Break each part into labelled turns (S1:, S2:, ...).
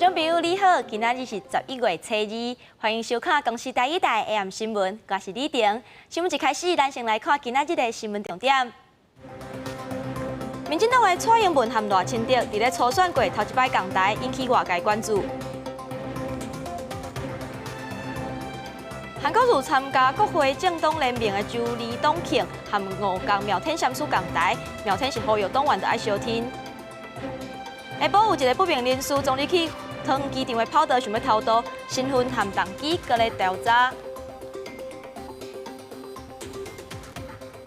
S1: 眾朋友你好，今仔日是11月初2，歡迎收看公視台語台 AM 新聞，我是李婷。新聞一開始，咱先來看今仔日的新聞重點。民進黨的蔡英文和賴清德佇咧初選過頭一擺仝台，引起外界關注。韓國瑜參加國會政黨聯盟的周李董慶和吳江妙天禪師仝台，妙天是呼籲黨員著愛相挺。下晡有一个不明人士衝入去桃園機場的跑道，想欲偷渡，身份和動機閣咧調查。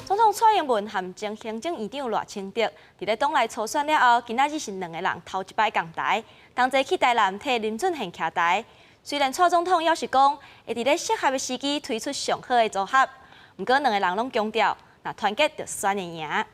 S1: 總統蔡英文和前行政院長賴清德，佇咧黨內初選了後，今仔日是兩个人頭一擺仝台，同齊去台南替林俊憲徛台。雖然蔡總統猶是講會佇咧適合的時機推出上好的組合，毋過兩个人攏強調，若團結就選會贏。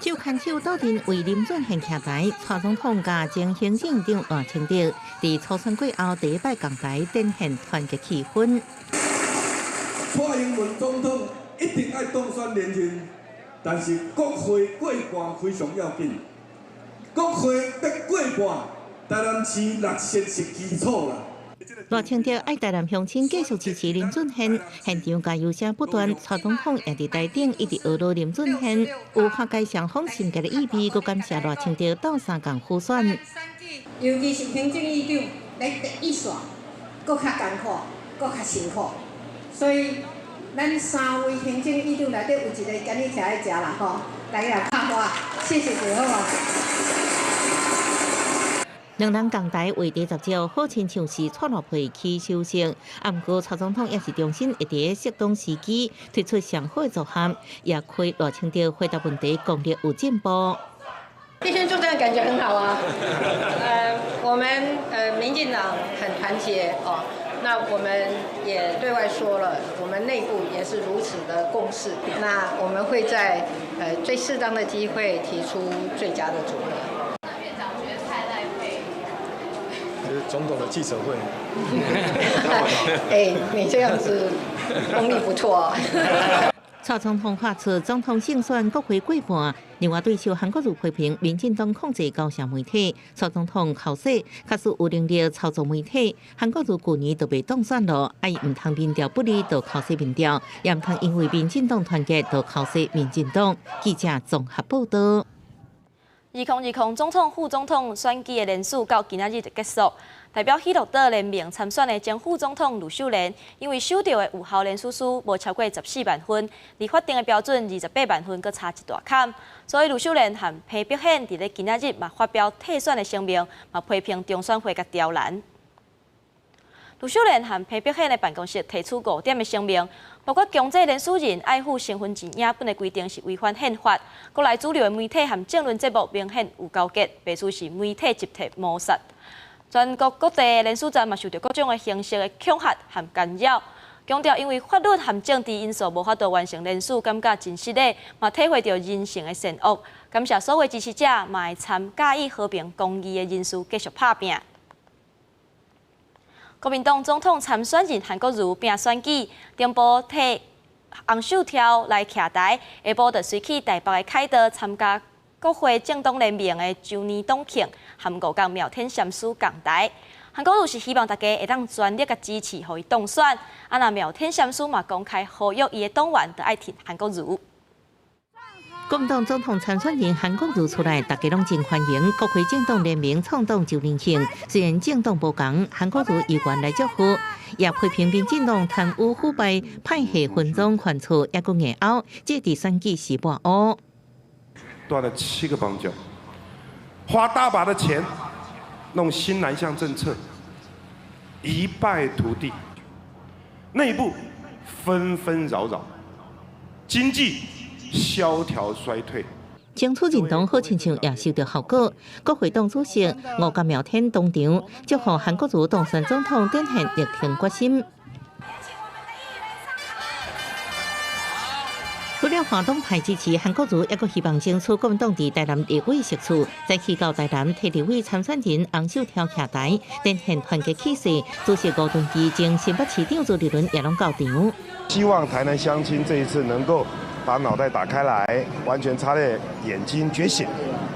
S2: 手牽手鬥陣為林俊憲徛台，蔡總統佮前行政院長賴清德佇初選過後第一擺仝台，展現團結氣氛。
S3: 蔡英文總統一定愛當選連任，但是國會過半非常要緊，國會欲過半，台南市六席是基礎啦。
S2: 賴清德愛台南鄉親繼續支持林俊憲，現場加油聲不斷。蔡總統也佇台頂一直呵咾林俊憲，有化解雙方心結的意味，閣感謝賴清德鬥相共輔選。
S4: 尤其是行政院長來第一線，閣較艱苦，閣較辛苦，所以咱三位行政院長內底有一個今日徛佇遮啦吼，大家來拍我，謝謝就好無？
S2: 兩人仝台話題十足，好親像是蔡賴配起手式。啊，毋過蔡總統也是重申會佇適當時機推出上好的組合，也開賴清德回答問題功力有進步。
S5: 必先作戰感覺很好啊。我們民進黨很團結哦，那我們也對外說了，我們內部也是如此的共識。那我們會在最適當的機會提出最佳的組合。
S6: 總統的記者會。
S5: 哎，你這樣子功力不錯啊。
S2: 蔡總統發出總統勝選國會過半，另外對手韓國瑜批評民進黨控制高雄媒體，蔡總統剾洗，假使有能力操縱媒體，韓國瑜舊年就袂當選囉。啊，伊毋通民調不利就剾洗民調，也毋通因為民進黨團結就剾洗民進黨。記者綜合報道。
S1: 2020總統、副總統選舉的連署到今仔日就結束。代表喜樂黨聯盟參選的前副總統呂秀蓮，因為收著的有效連署書無超過14萬份，離法定的標準28萬份閣差一大坎，所以呂秀蓮和彭碧獻佇咧今仔日嘛發表退選的聲明，嘛批評中選會共刁難。呂秀蓮和彭碧獻的辦公室提出五點的聲明，包括強制連署人愛附身份證影本的規定是違反憲法，國內主流的媒體和政論節目明顯有勾結，白說是媒體集體謀殺。全國各地的連署站嘛受著各種的形式的恐嚇和干擾，強調因為法律和政治因素無法度完成連署，感覺真失禮，嘛體會著人性的善惡。感謝所有支持者，嘛會參佮意和平公義的人士繼續拍拚。國民黨總統參選人韓國瑜拼選舉，頂晡替洪秀柱來徛台，下晡就隨去台北的凱道參加國會政黨聯盟的周年黨慶，和吳江妙天禪師仝台。韓國瑜是希望大家會當全力共支持，予伊當選。啊，若妙天禪師嘛公開呼籲伊的黨員，著愛挺韓國瑜。
S2: 國民黨總統參選人韓國瑜出來，大家攏真歡迎。國會政黨聯盟創黨周年慶，雖然政黨無仝，韓國瑜依然來祝賀，也批評民進黨貪污腐敗、派系分贓犯錯，抑閣硬拗，這佇選舉是抹烏。
S7: 斷了七個邦交，花大把的錢弄新南向政策，一敗塗地，內部紛紛擾擾，經濟蕭條衰退。
S2: 爭取認同好親像也收著效果。國會黨主席吳江妙天當場祝賀韓國瑜當選總統，展現力挺決心。除了跨黨派支持韓國瑜，抑閣希望爭取國民黨佇台南立委席次，再去到台南替立委參選人洪秀柱徛台，展現團結氣勢。主席吳敦義、前新北市長朱立倫也攏到場。
S7: 希望台南鄉親這一次能夠把腦袋打開來，完全擦亮眼睛覺醒。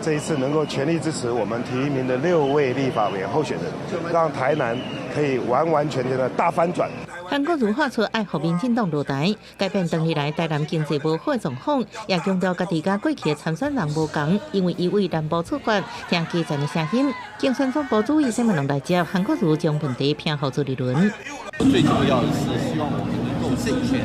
S7: 這一次能夠全力支持我們提名的六位立法委員候選人，讓台南可以完完全全的大翻轉。
S2: 韓國瑜喊出愛予民進黨落台，改變長年來台南經濟無好的狀況，也強調家己佮過去的參選人無仝，因為伊為南部出發，聽基層的聲音。競選總部主委沈文龍來接韓國瑜將問題拋予朱立倫。
S8: 最重要的是希望我們能夠勝選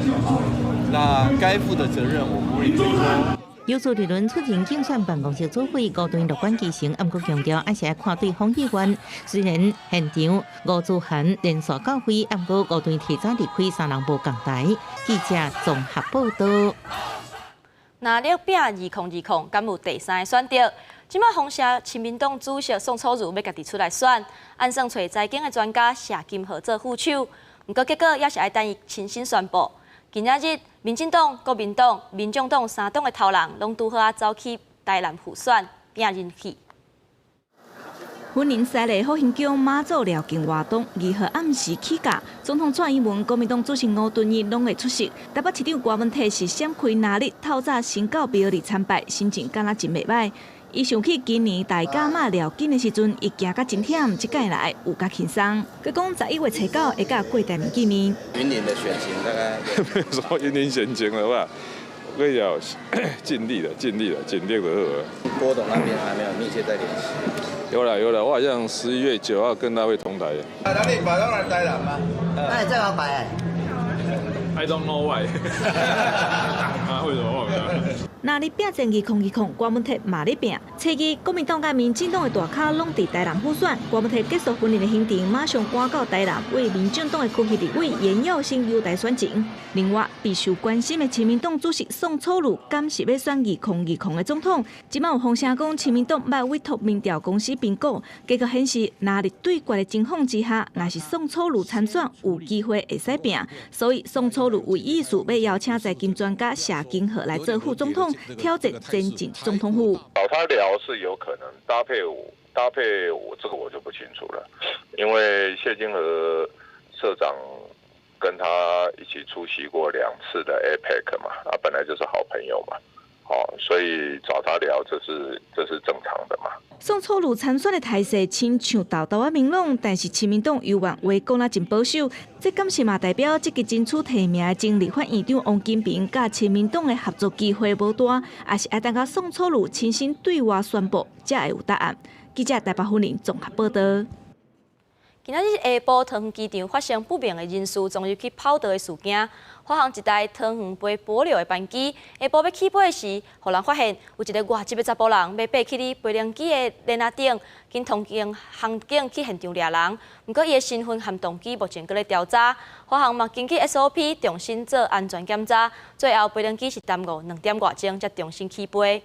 S8: 啊，那該負的責任我不會推脫。
S2: 由朱立倫出任競選辦公室主委，吳敦義樂觀其成，毋過強調還是愛看對方意願。雖然現場吳子涵連續到位，毋過吳敦義提早離開，三人無仝台。記者綜合報導。
S1: 藍綠拼2020，敢有第三个選擇？這擺風聲，親民黨主席宋楚瑜欲家己出來選，按算揣財經的專家謝金河做副手，毋過結果也是愛等伊親身宣布。今仔日，民進黨、國民黨、民眾黨三黨的頭人，攏拄好仔走去台南輔選拼人氣。
S9: 雲林西麗福興宮媽祖繞境活動2號暗時起駕，總統蔡英文、國民黨主席吳敦義攏會出席。台北市長柯文哲是閃開藍綠，透早先到廟裡參拜，心情敢若真袂䆀。伊想起今年大甲媽繞境的時陣，伊行甲真忝，這擺來有較輕鬆。閣講11月初9會佮郭台銘見面。
S10: 雲林的選情大概
S11: 沒有什麼雲林選情了吧？我跟你講，盡力了，盡力了，盡力就好了。
S10: 郭董那邊還沒有密切在聯繫。
S11: 有了有了，我好像11月9號跟他會同台。
S10: 那你擺到來台南嗎？
S12: 那你這樣擺
S11: ？I don't know why。啊，為什麼忘了？
S9: 藍綠拼戰2020，郭文鐵嘛咧拼。初二，國民黨佮民進黨的大咖攏佇台南輔選。郭文鐵結束雲林的行程，馬上趕到台南，為民進黨的區域立委顏耀星友台選情。另外，備受關心的親民黨主席宋楚瑜，敢是欲選2020的總統？這擺有風聲講，親民黨欲委託民調公司評估，結果顯示，藍綠對決的情況之下，若是宋楚瑜參選，有機會會使拼。所以，宋楚瑜有意思欲邀請財經專家謝金河來做副總統。挑戰前進總統府，
S11: 找他聊是有可能，搭配我這個我就不清楚了，因為謝金河社長跟他一起出席過2次的 APEC 嘛，啊，本來就是好朋友嘛，好，所以找他聊這是正常的嘛。
S9: 宋楚瑜參選的態勢親像沓沓仔明朗，但是親民黨猶原話講得真保守，這敢是嘛代表積極爭取提名的前立法院長王金平佮親民黨的合作機會無大，抑是愛等到宋楚瑜親身對外宣布，才會有答案。記者台北雲林綜合報導。
S1: 今仔日下晡，桃園機場發生不明的人士衝入去跑道的事件。華航一台桃園飛帛琉的班機，下晡欲起飛時，予人發現有一个外籍的查埔人欲爬去佇飛行機的簾仔頂，緊通經航警去現場掠人。毋過伊的身份和動機目前閣咧調查。華航嘛根據 SOP 重新做安全檢查，最後飛行機是耽誤2點外鐘才重新起飛。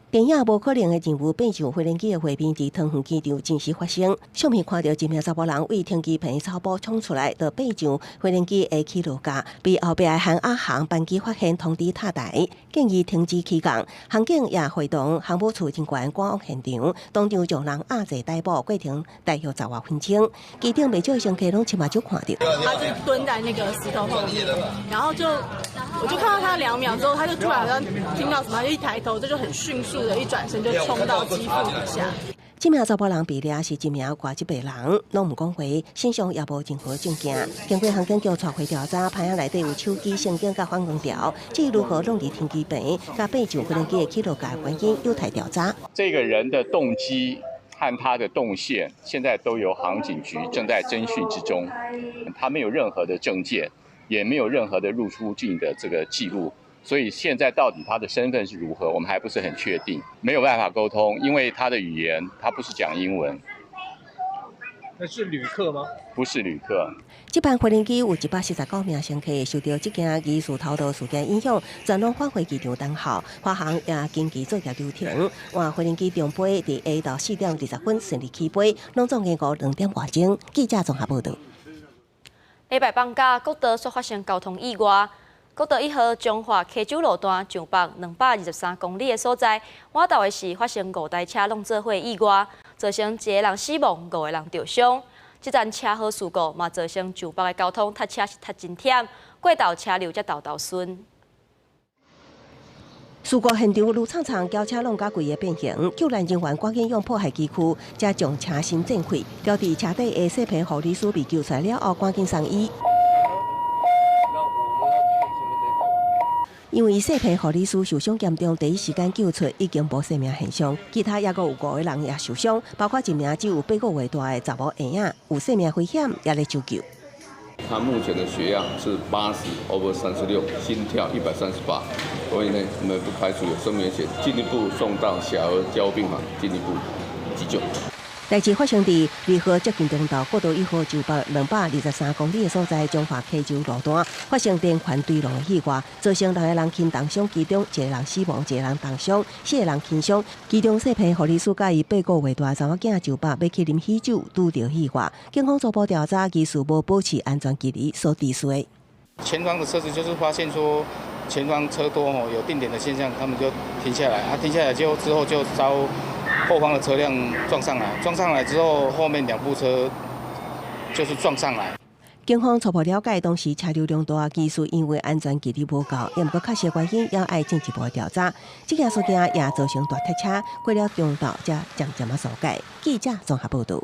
S13: 電影無可能的任務爬上飛行機的畫面，佇桃園機場真實發生。相片看著一名查埔人對停機坪草埔衝出來，就爬上飛行機的起落架，被後壁的韓亞航班機發現通知塔台，建議停止起降。航警也會同航務處人員趕往現場，當場將人押坐逮捕，過程大約十外分鐘。機頂袂少的乘客攏親目睭看著。
S14: 他就蹲在那個石頭後面，然後就我就看到他2秒之後，他就突然好像聽到什麼，一抬頭，這就很迅速的一轉身就衝到機腹底下。
S13: 這名查埔人被掠是一名外籍白人，攏毋講話，身上也無任何證件。經過航警局帶回調查，棚仔內底有手機、證件佮反光條，至於如何弄佇停機坪，佮爬上飛行機的起落架原因有待調查。
S15: 這個人的動機和他的動線，現在都由航警局正在偵訊之中。他沒有任何的證件，也沒有任何的入出境的這個記錄。所以現在到底他的身份是如何，我們還不是很確定，沒有辦法溝通，因為他的語言他不是講英文。
S6: 那是旅客嗎？
S15: 不是旅客。
S13: 這班飛行機有149名乘客受著這件疑似偷渡事件影響，全攏返回機場等候。華航也緊急作業流程，換飛行機重飛，佇下晝4點20分順利起飛，攏總經過2點外鐘。記者綜合報導。
S1: 禮拜放假，國道煞發生交通意外。國道1號彰化溪州路段上北223公里的所在，晚晝的時發生五台車攏做伙意外，造成一个人死亡，五个人著傷。這陣車禍事故嘛，造成上北的交通塞車是塞真忝，過頭車流才沓沓順。
S13: 事故現場愈悖悖，轎車弄甲規個變形，救難人員趕緊用破壞機具，才將車身震開。吊佇車底的細皮護理師被救出來了後，趕緊送醫。因為細皮護理師受傷嚴重，第一時間救出已經無生命現象。其他猶閣有五個人也受傷，包括一名只有8個月大的查某嬰仔，有生命危險，也咧搶救。
S12: 他目前的血壓是80/36，心跳138，所以呢，我們不排除有生命危險，進一步送到小兒加護病房進一步急救。
S13: 代誌發生佇離合接近中道國道1號就北223公里的所在，彰化溪州路段發生連環追撞的意外，造成6個人輕重傷，其中一個人死亡，一個人重傷，4個人輕傷。其中細皮護理師佮伊8個月大查某囝就北欲去啉喜酒，拄著意外。警方初步調查，疑似無保持安全距離所致死。
S16: 前方的車子就是發現說前方車多吼，有定點的現象，他們就停下來，啊，停下來就之後就遭後方的車輛撞上來，撞上來之後，後面兩部車就是撞上來。
S13: 警方初步了解，當時車流量大，疑似因為安全距離無夠，也毋過確實原因也愛進一步調查。這件事件也造成大塞車，過了中晝才漸漸仔疏解。記者綜合報導。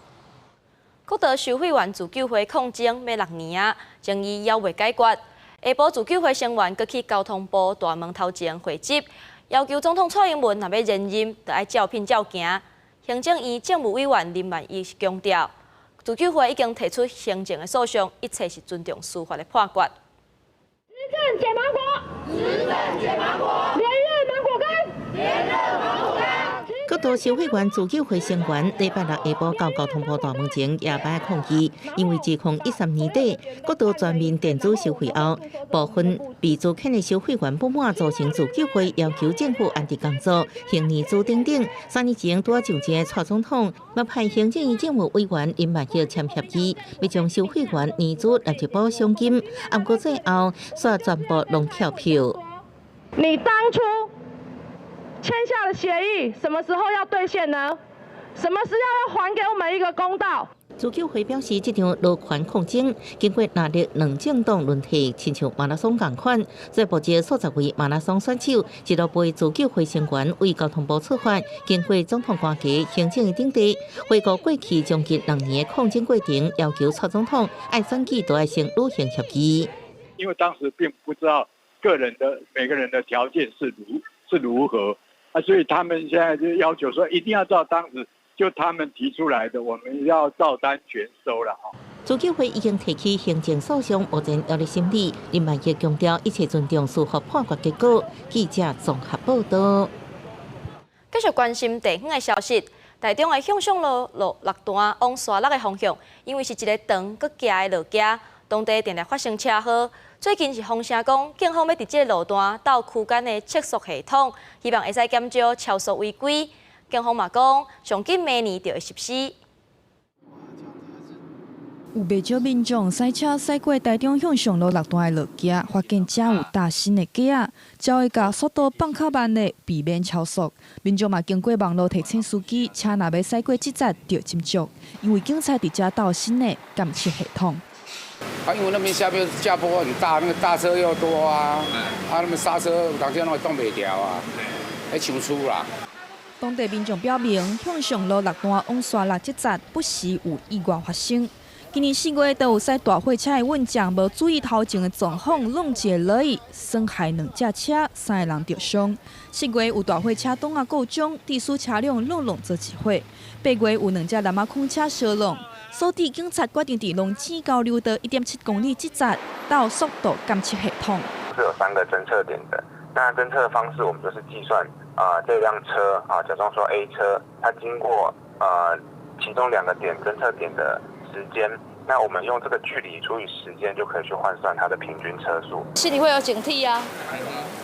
S1: 國道收費員自救會抗爭欲6年啊，爭議猶未解決。下晡自救會成員閣去交通部大門頭前會集，要求總統蔡英文若欲連任，就愛照品照行。行政院政務委員林萬億強調，自救會已經提出行政的訴訟，一切是尊重司法的判決。
S17: 執政撿芒果，執政撿芒果，連任芒果乾，連任芒果乾。
S2: 國道收費員自救會成員禮拜六下晡到交通部大門前也擺抗議，因為自2013年底國道全面電子收費後，部分被資遣的收費員不滿，組成自救會，要求政府安置工作、還年資等等。3年前拄上任的蔡總統，嘛派行政院政務委員林萬億簽協議，欲將收費員年資納入補償金，毋過最後煞全部攏跳票。
S17: 你當初簽下的協議，什麼時候要兌現呢？什麼時候要還給我們一個公道？
S2: 自救會表示，這場勞權抗爭經過藍綠兩政黨輪替，親像馬拉松仝款。所以目前數十位馬拉松選手一路陪自救會成員為交通部出發，經過總統官邸、行政院等地，回顧過去將近2年的抗爭過程，要求蔡總統愛選舉都愛先履行協議。
S18: 因為當時並不知道個人的每個人的條件是如何。啊，所以他們現在就要求說，一定要照當時就他們提出來的，我們要照單全收了哈。
S2: 自救會已經提起行政訴訟，目前猶咧審理。林萬億強調，一切尊重司法判決結果。記者綜合報導。
S1: 繼續關心地方的消息，台中的向上路路6段往沙鹿的方向，因為是一個長閣崎的路崎，當地定定發生車禍。最近是風聲講，警方欲佇這個路段鬥區間的測速系統，希望會使減少超速違規。警方嘛講，上緊明年就會實施。
S19: 有袂少民眾駛車駛過台中向上路6段的路崎，發現遮有搭新的架仔，才會共速度放較慢的，避免超速。民眾嘛經過網路提醒司機，車若欲駛過這節著斟酌，因為警察佇遮鬥新的監測系統。
S20: 啊，因為那邊下邊下坡很大，那個大車又多啊，啊，那麼剎車有當時攏會擋袂牢啊，會搶出啦。
S19: 當地民眾表明，向上路6段往沙鹿這節不時有意外發生。今年4月，就有駛大貨車的運將無注意頭前的狀況，挵一个落去，損害兩隻車，3个人著傷。7月有大貨車擋仔故障，致使車輛攏攏做一伙。8月有兩隻南仔礦車相挵，所以警察決定佇龍井交流道1.7公里這節鬥速度監測系統。
S21: 是有3個偵測點的，那偵測方式我們就是計算啊，這輛車啊，假裝說 A 車，它經過其中2個點偵測點的時間，那我們用這個距離除以時間，就可以去換算它的平均車速。
S22: 心裡會有警惕啊，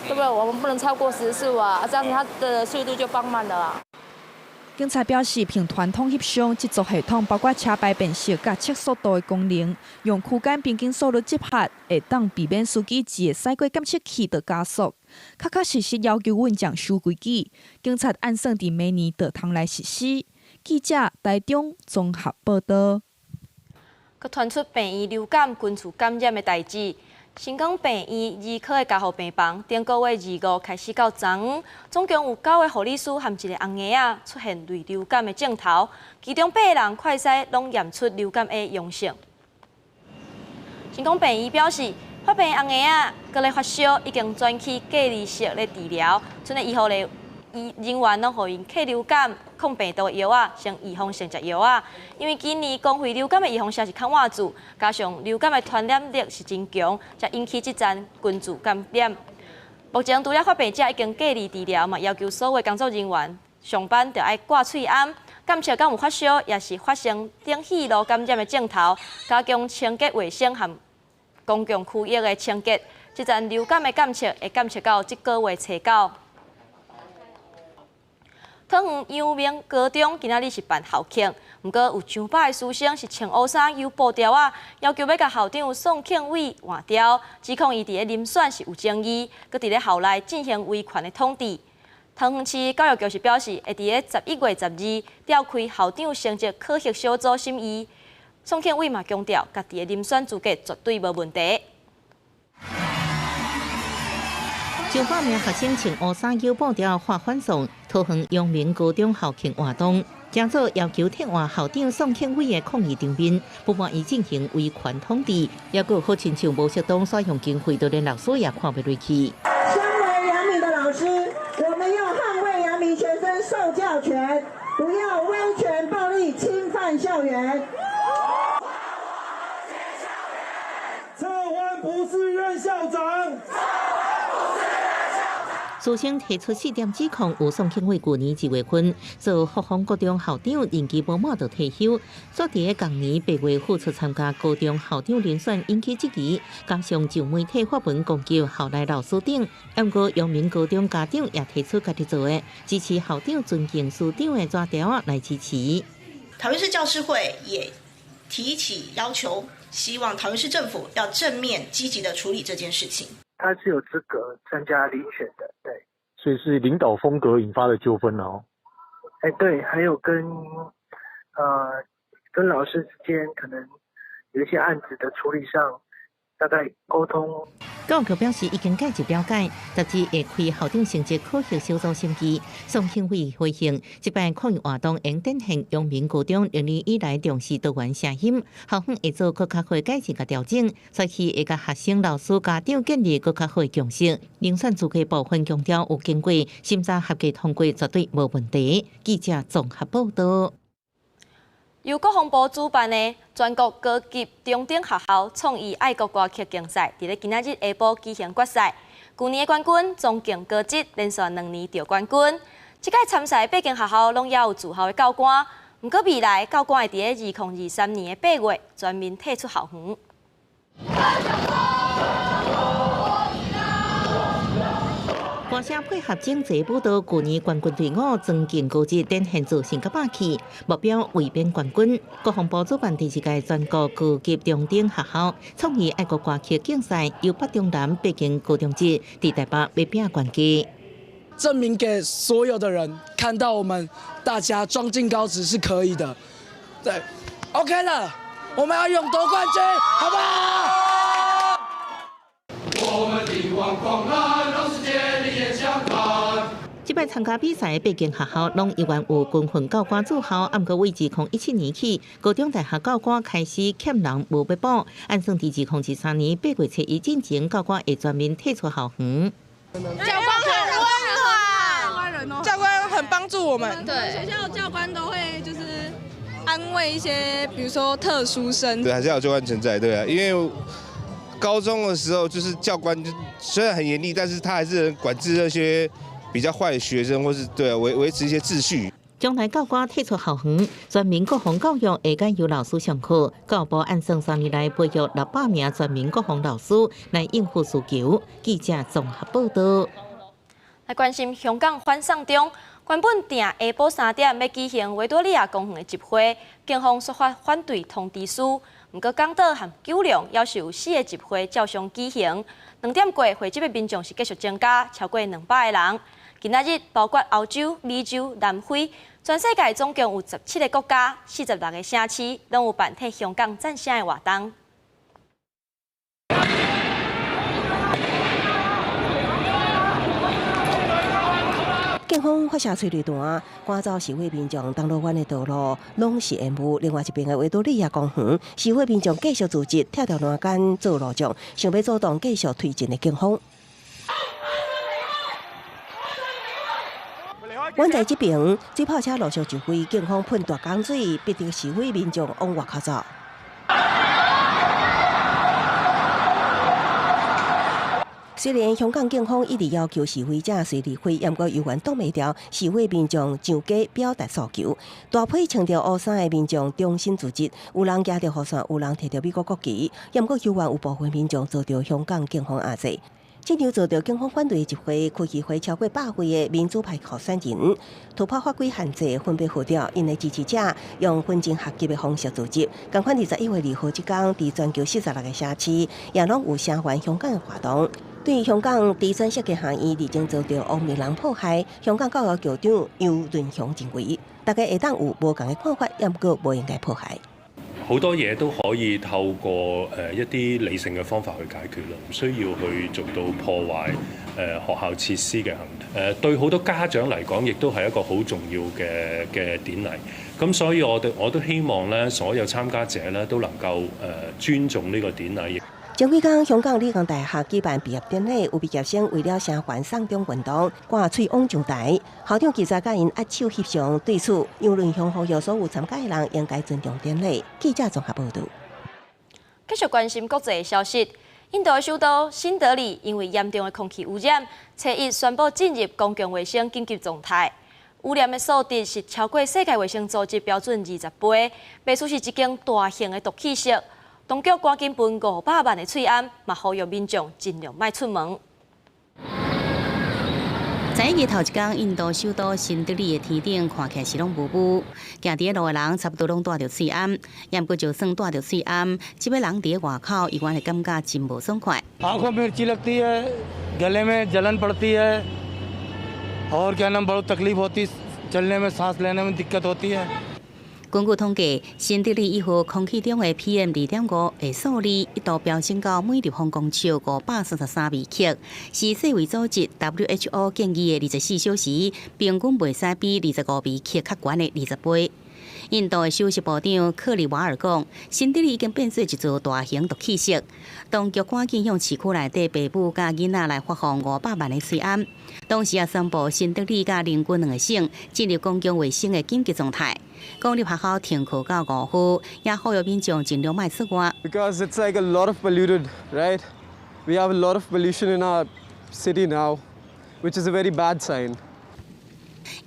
S22: 對不對？我們不能超過時速啊，這樣子它的速度就放慢了啊。
S19: 警察表示，憑傳統翕相這組系統，包括車牌辨識佮測速度的功能，用區間平均速率執法，會當避免司機一下駛過監測器就加速。確確實實要求運將守規矩。警察按算佇明年就通來實施。記者台中綜合報導。
S1: 閣傳出病院流感群聚感染的代誌，新港病院儿科的加护病房，顶个月25开始到昨昏，总共有九个护理师和一个红婴仔出现类流感的症头，其中八个人快筛拢验出流感 A 阳性。新港病院表示，发病的红婴仔阁咧发烧，已经转去隔离室咧治疗，賰的医护人员拢予𪜶去流感抗病毒的药仔，先预防性食药仔。因为今年公费流感的预防射是较晚做，加上流感的传染力是真强，才引起这阵群聚感染。目前除了发病者已经隔离治疗，嘛要求所有工作人员上班就爱挂喙罨，检测敢有发烧，抑是发生顶气路感染的症头，加强清洁卫生和公共区域的清洁。这阵流感的检测会检测到这个月初九。桃园阳明高中今仔日是办校庆，毋过有上百个师生是穿乌衫又布条仔，要求欲共校长宋庆伟换掉，指控伊伫咧遴选是有争议，阁伫咧校内进行威权的统治。桃园市教育局是表示，会伫咧11月12召开校长成绩考核小组审议。宋庆伟嘛强调，家己的遴选资格绝对无问题。
S2: 上百名学生穿乌衫腰布条画反送，桃园阳明高中校庆活动，正做要求撤换校长宋庆伟的抗议场面，不满伊进行威权统治，抑阁好亲像无适当使用经费，就连老师也看袂落去。
S3: 身为阳明的老师，我们要捍卫阳明学生受教权，不要威权暴力侵犯校园。
S4: 撤换不是任校长。
S2: 师生提出四点指控，有宋庆伟去年2月份做福丰国中校长，任期无满就退休。煞伫咧仝年8月复出参加高中校长遴选，引起质疑。加上就媒体发文攻击校内老师等，毋过阳明高中家长也提出家己做的支持校长尊敬师长的纸条仔来支持。
S23: 桃园市教师会也提起要求，希望桃园市政府要正面积极的处理这件事情。
S24: 他是有资格参加遴选的，对。
S6: 所以是领导风格引发的纠纷哦。
S24: 哎，对，还有跟老师之间可能有一些案子的处理上，大概沟通。
S2: 教育局表示已经介入了解，杂志会开校长成绩考核小组审议。宋庆伟回应，这摆抗议活动应展现阳明高中历年以来重视多元声音，校方会做阁较好的改进佮调整，所以会佮学生、老师、家长建立阁较好的共识。遴选资格部分强调有经过审查合格通过，绝对无问题。记者综合报道。
S1: 由国防部主办的全国高级中等学校创意爱国歌曲竞赛，伫咧今仔日下晡举行决赛。去年的冠军庄敬高职连续2年得冠军。这届参赛八间学校拢犹有驻校的教官，毋过未来教官会伫咧2023年的8月全面退出校园。
S2: 歌声配合整齐舞蹈，去年冠军队伍庄敬高职展现自信佮霸气，目标卫冕冠军。国防部主办第二届全国高级中等学校创意爱国歌曲竞赛，由北中南八间高中职伫台北欲拼冠军，
S25: 证明给所有的人看到，我们大家庄敬高职是可以的。对，OK 了，我们要勇夺冠军，好不好？
S4: 我们的王光来，让世界另眼相看。
S2: 这摆参加比赛的八间学校，拢依然有军训教官驻校。毋过为2017年起，高中大学教官开始欠人无欲补。按算伫2023年8月初一进前，教官会全面退出校园。
S17: 教官很温暖，教官很帮助我们。
S14: 对，学校教官都会就是安慰一些，比如说特殊生。
S10: 对，还是要有教官存在，对啊，因为高中的时候，就是教官虽然很严厉，但是他还是管制那些比较坏的学生，或是对维持一些秩序。
S2: 将来教官退出校园，全民国防教育会改由老师上课。教育部按算3年来培育600名全民国防老师来应付需求。记者综合报道。
S1: 来关心香港反送中，原本定下晡3点欲举行维多利亚公园的集会，警方说发反对通知书。毋过港岛和九龙犹是有4个集会照常举行。2点过，会集的民众是继续增加，超过200个人。今仔日包括欧洲、美洲、南非，全世界总共有17个国家、46个城市，拢有办替香港赞声的活动。
S13: 方發射催淚彈，趕走示威民眾，銅鑼灣的道路攏是煙霧。另外一邊的維多利亞公園，示威民眾繼續組織拆掉欄杆做路障，想欲阻擋繼續推進的警方。阮在這邊，水炮車陸續就位，警方噴大江水，逼著示威民眾往外口走。雖然香港警方一直要求示威者隨離開，毋過猶原擋袂牢示威民眾上街表達訴求。大批穿著烏衫的民眾重新組織，有人舉著雨傘，有人提著美國國旗，毋過猶原有部分民眾遭著香港警方壓制。這場遭著警方反對的集會，區議會超過100位的民主派候選人突破法規限制，分別號召𪜶的支持者用分眾合集的方式組織。仝款21月2號這工，佇全球46个城市也攏有聲援香港的活動。對香港直選設計學院日前遭著王明人迫害，香港教育局長楊潤雄認為，大家會當有無仝的看法，毋過無應該迫害。
S5: 好多嘢都可以透過一啲理性嘅方法去解決啦，唔需要去做到破壞學校設施嘅行為。對好多家長嚟講，亦都係一個好重要嘅典禮。咁所以我都希望咧，所有參加者咧都能夠尊重呢個典禮。
S13: 前幾工，香港理工大學舉辦畢業典禮，有畢業生為了聲援送中運動，掛喙癀上台。校長記者佮𪜶握手翕相，對此楊潤雄呼籲所有參加的人應該尊重典禮。記者綜合報導。
S1: 繼續關心國際的消息，印度的首都新德里因為嚴重的空氣污染，初一宣布進入公共衛生緊急狀態。污染的數值是超過世界衛生組織標準20倍，袂輸是一間大型的毒氣室。當局趕緊噴500萬的喙罨，嘛呼籲民眾盡量莫出門。
S2: 11日頭一工，印度首都新德里的天頂看起來是攏霧霧，行佇咧路的人差不多攏戴著喙罨，毋過就算戴著喙罨，這擺人佇咧外口，依然會感覺真無爽快。
S4: आँखों में मिर्ची लगती है, गले में जलन पड़ती है, और क्या नाम बहुत तकलीफ होती, चलने में सांस लेने में दिक्कत होती है。
S2: 根據統計，新德里1號空氣中的 PM 2.5的數字一度飆升到每立方公尺533微克，是世衛組織 WHO 建議的24小時平均袂使比25微克較懸的20倍。印度的首席部長克里瓦爾講，新德里已經變做一座大型毒氣室，當局趕緊向市區內底爸母佮囡仔來發放500萬的喙罨，同時也宣布新德里佮鄰近兩個省進入公共衛生的緊急狀態。公立學校停課到5號，也呼籲民眾盡量莫出外。
S7: Because it's like a lot of polluted, right? We have a lot of pollution in our city now, which is a very bad sign.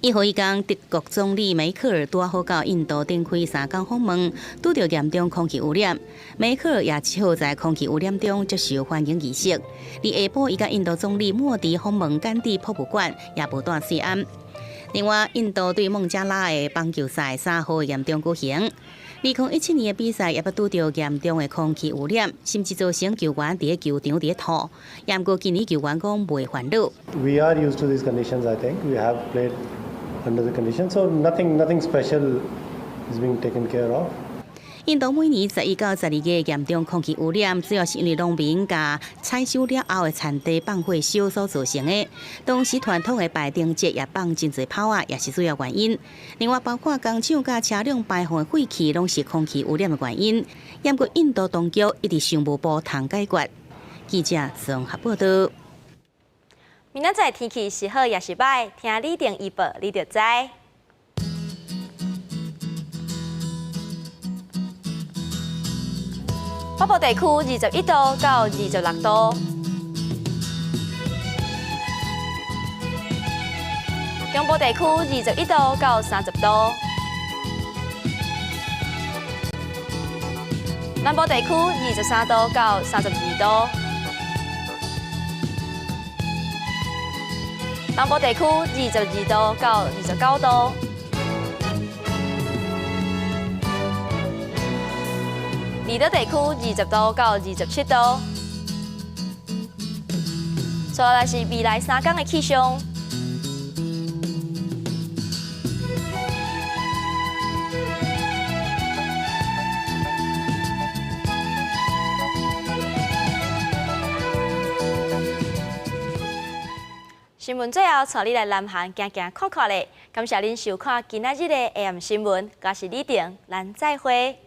S2: 1號伊工，德國總理梅克爾拄好到印度展開三工訪問，拄著嚴重空氣污染。梅克爾也只好在空氣污染中接受歡迎儀式。佇下晡，伊佮印度總理莫迪訪問甘地博物館，也無戴喙罨。另外，印度對孟加拉的棒球賽3號嚴重舉行。2017年的比賽也捌拄著嚴重的空氣污染，甚至造成球員佇咧球場佇咧吐。毋過今年球員講袂煩惱。
S8: We are used to these conditions. I think we have played under the conditions, so nothing special is being taken care of.
S2: 印度每年11到12月嚴重空氣污染，主要是因為農民共採收了後的田地放火燒所造成的。同時，傳統的排燈節也放真濟炮仔，也是主要原因。另外，包括工廠佮車輛排放的廢氣，攏是空氣污染的原因。毋過，印度當局一直想無步通解決。記者綜合報導。
S1: 明仔載天氣是好抑是䆀？聽李定預報，你就知。北部地區21度到26度，中部地區21度到30度，南部地區23度到32度，南部地區22度到29度。離島地區20度到27度。接下來是未來3工的氣象。新聞最後，帶你來南韓行行看看咧。感謝恁收看今仔日的 AM 新聞，我是李婷，咱再會。